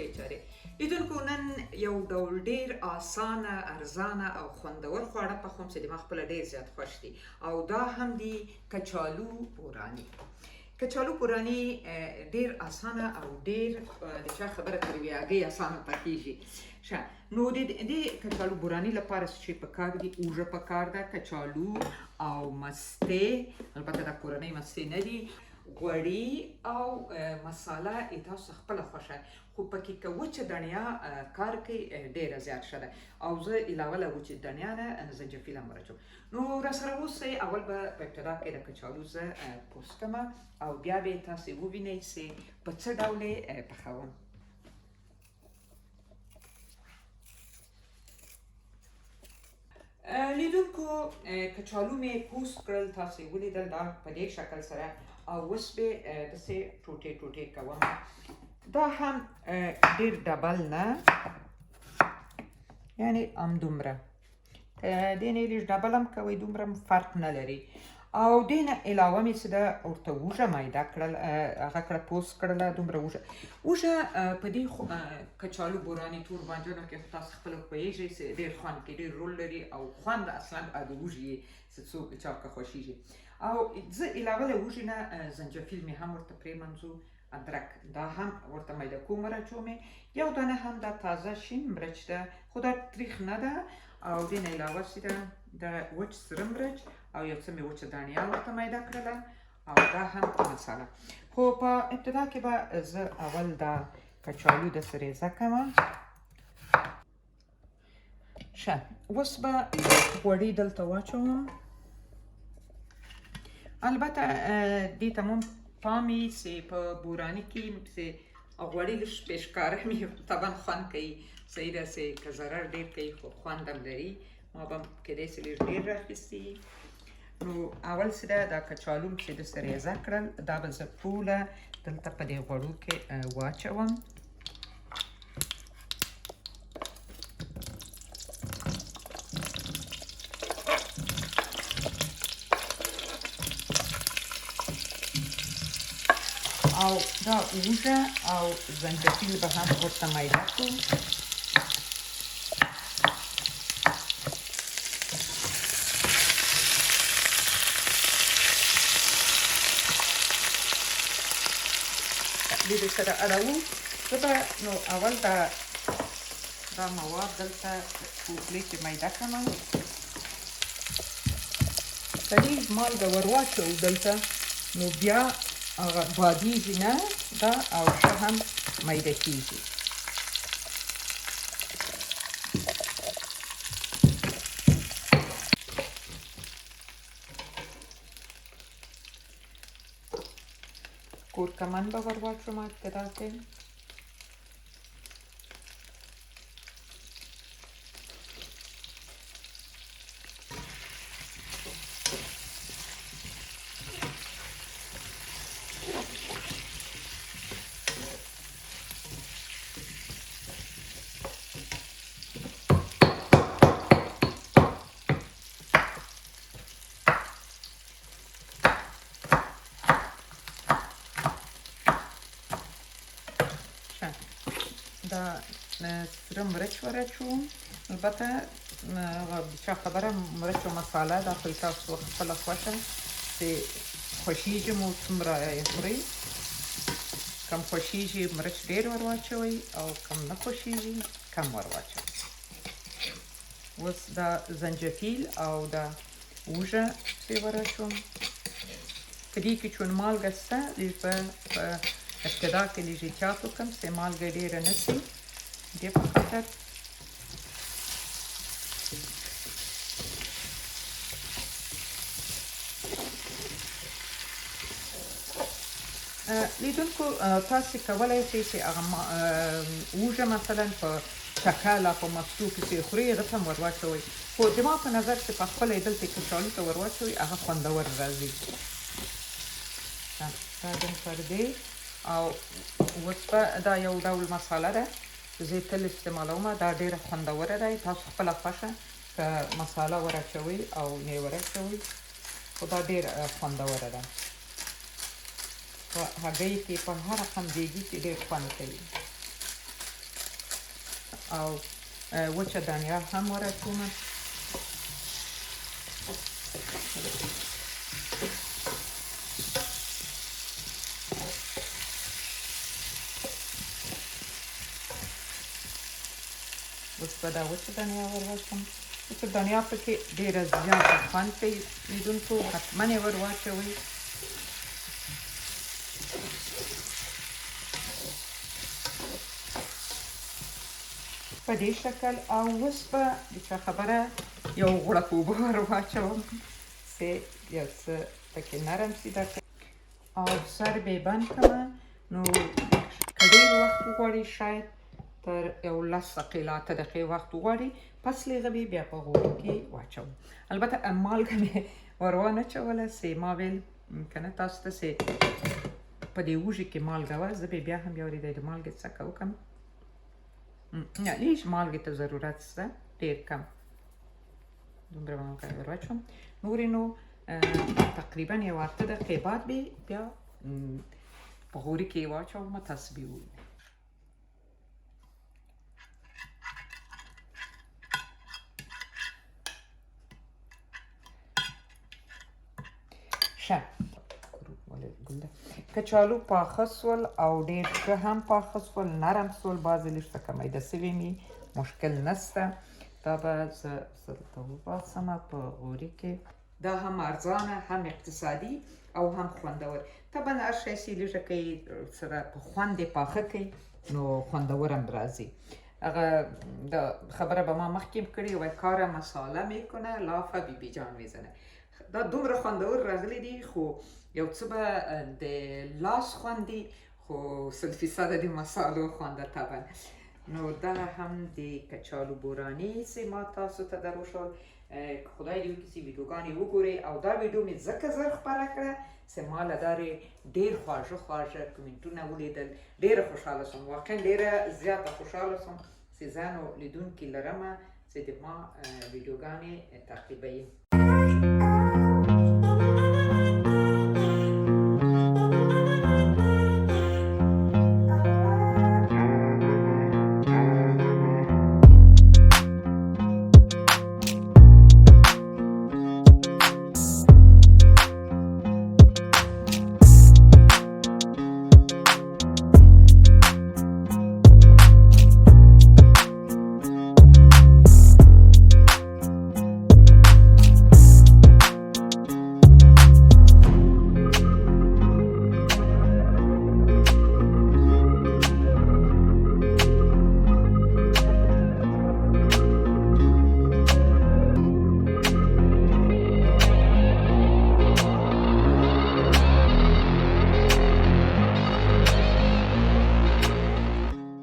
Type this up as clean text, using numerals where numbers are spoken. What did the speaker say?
ښې چارې. لیدونکو، نن یو ډول ډیر اسانه، ارزانه او خوندور خواړه پخوم چې د ما خپله ډیر زیات خوښ دي، او دا هم دي کچالو بوراني. کچالو بوراني ډیر اسانه او ډیر د چا خبره تر ویاګۍ اسانه پخیږي. ښه، نو د دې کچالو بوراني لپاره څه چې پکار دي، اوږه پکار ده، کچالو او مستې، البته دا کورنۍ مستې نه دي، غوړي او مساله یې تاسو خپله خوښه، خو پکې که وچه دڼیا کار کوي ډېره زیات ښه ده، او زه علاوه له وچې دڼیا نه زنجفیل هم ورچوم. نو راسره اوسئ. اول به په ابتدا کې د کچالو زه پوست کړم او بیا به یې تاسې ووینئ چې په څه ډول یې پخوم. لیدونکو، کچالو مې پوست کړل، تاسې ولیدل دا په دې شکل سره، او اوس به داسې ټوټې ټوټې کوم. دا هم ډیر ډبل نه، یعنی همدومره، که دې نه لږ ډبل هم کوئ دومره هم فرق نه لري. او دې نه علاوه مې چې ده ورته اوږه میده کړل، هغه کړه پوست کړله دومره اوږه. اوږه په دې کچالو بوراني تور بانجانو کې خو تاسو خپله پوهېږئ چې ډېر خوند کوي، ډېر رول لري، او خوند اصلا د اوږې یې چې څوک چا که خوښېږي. او زه علاوه له اوږې نه زنجفیل مې هم ورته پرېمنځو، ادرک دا هم ورته میده کوم ورچوم. یو دانه هم دا تازه شین مرچ ده، خو دا تریخ نه ده. او دې نه علاوه چې ده دا وچ سره مرچ او یو څه مې وچه دڼیا ورته میده کړله، او دا هم مساله. خو په ابتدا کې به زه اول دا کچالو د سریزه کوم. ښه، اوس به غوړي دلته واچوم. البته دې ته مو پام وي چې په بوراني کې چې غوړي لږ پېشکاره مې طبعا خوند کوي، صحیح ده چې که ضرر ډېر کوي خو خوند هم لري. ما به کېدای شي لږ ډېر راخیستي. نو اول څه ده دا کچالو مې چې داسې ریزه کړل، دا به زه ټوله دلته په دې غوړو کې واچوم. او دا اوږه او زنجفیل به هم ورته میده کړو. دې سره اړوو. زه به نو اول دا مواد دلته کوپلې کې میده کړم. که لږ مالګه ور واچوو دلته نو بیا هغه بادیږي نه دا، او ښه هم میده کیږي. کورکمن به ور واچوم ابتدا کې. دا سره مرچ ور اچوم. البته هغه د چا خبره مرچ او مساله دا خو تاسو خپله خوښه چې خوښیږي مو څومره یې خورئ. کم خوښیږي مرچ ډېر ور واچوئ او کم نه خوښیږي کم ور واچوئ. اوس دا زنجفیل او دا اوږه پرې ور اچوم. په دې کې چون مالګه شته، لږ به په ابتدا کې لږ احتیاط وکړم چې مالګه ډېره نه شي، دې په خاطر. لیدونکو، تاسې کولی شئ چې هغه اوږه مثلا په چکه لا په مستو کې چې خورئ هغه ته هم ور واچوئ، خو زما په نظر چې په خپله یې دلته کچالو ته ور واچوئ هغه خوندور راځي. دا دم دی. او اوس به دا یو ډول مساله ده زه یې تل استعمالوم، دا ډېره خوندوره ده. تاسو خپله خوښه که مساله ور اچوئ او نه ور اچوئ، خو دا ډېره خوندوره ده. په هګۍ کې په هر رقم دیګي کې ډېر خوند کوي. او وچه دانیا هم ور اچوم. اوس به دا وچه دانیا ور واچوم. وچه دانیا پکې ډېره زیاته خوند کوي لیدونکو، حتما یې ور واچوئ. په دې شکل. او اوس به د چا خبره یو غوړپ اوبه ور واچوم چې یو څه پکې نرم شي دا، او سر به یې بند کړم. نو که ډېر وخت وغواړي، شاید تر یو 10 دقیقې لا 8 دقیقې وخت وغواړي، پس له هغه به بیا په غوړي کې واچوم. البته مالګه مې ور وانه چوله چې ما ویل که نه تاسو ته چې په دې وږي کې مالګه وه، زه به بیا هم یو د مالګې څکه وکړم. نه، لږ مالګې ته ضرورت شته، ډېر کم، دومره به مالګه ور واچوم. نورې نو تقریبا یو 8 دقیقې بعد به بیا په غوري کې واچوم، تاسو به ووینئ. ښه کچالو پاخه سول او ډېر ښه هم پاخه سول، نرم سول، بعضې لږ څه میده سوي مي، مشکل نسته. دا به زه دلته وباسم په غوري کې. دا هم ارزانه، هم اقتصادي او هم خوندور. طبعا هر شی چې لږه کوي سره په خوند یې پاخه کوي نو خوندور هم راځي. هغه د خبره به ما مخکې کړې وای، کاره مساله میکنه لافه بی بی جان میزنه. دا دومره خوندور راغلي دي، خو یو څه به د لاس خوند دي، خو 100% د مسالو خونده طبعا. نو دا هم د کچالو بوراني چې ما تاسو ته در وښول. خدای دې وکړي چې ویډیوګانې وګورئ. او دا ویډیو مې ځکه زر خپره کړه چې ما له دارې ډېر خواږه خواږه کمنټونه ولیدل، ډېره خوشحاله شوم، واقعا ډېره زیاته خوشحاله شوم چې ځانو لیدونکي لرمه چې د ما ویډیوګانې تعقیبوي.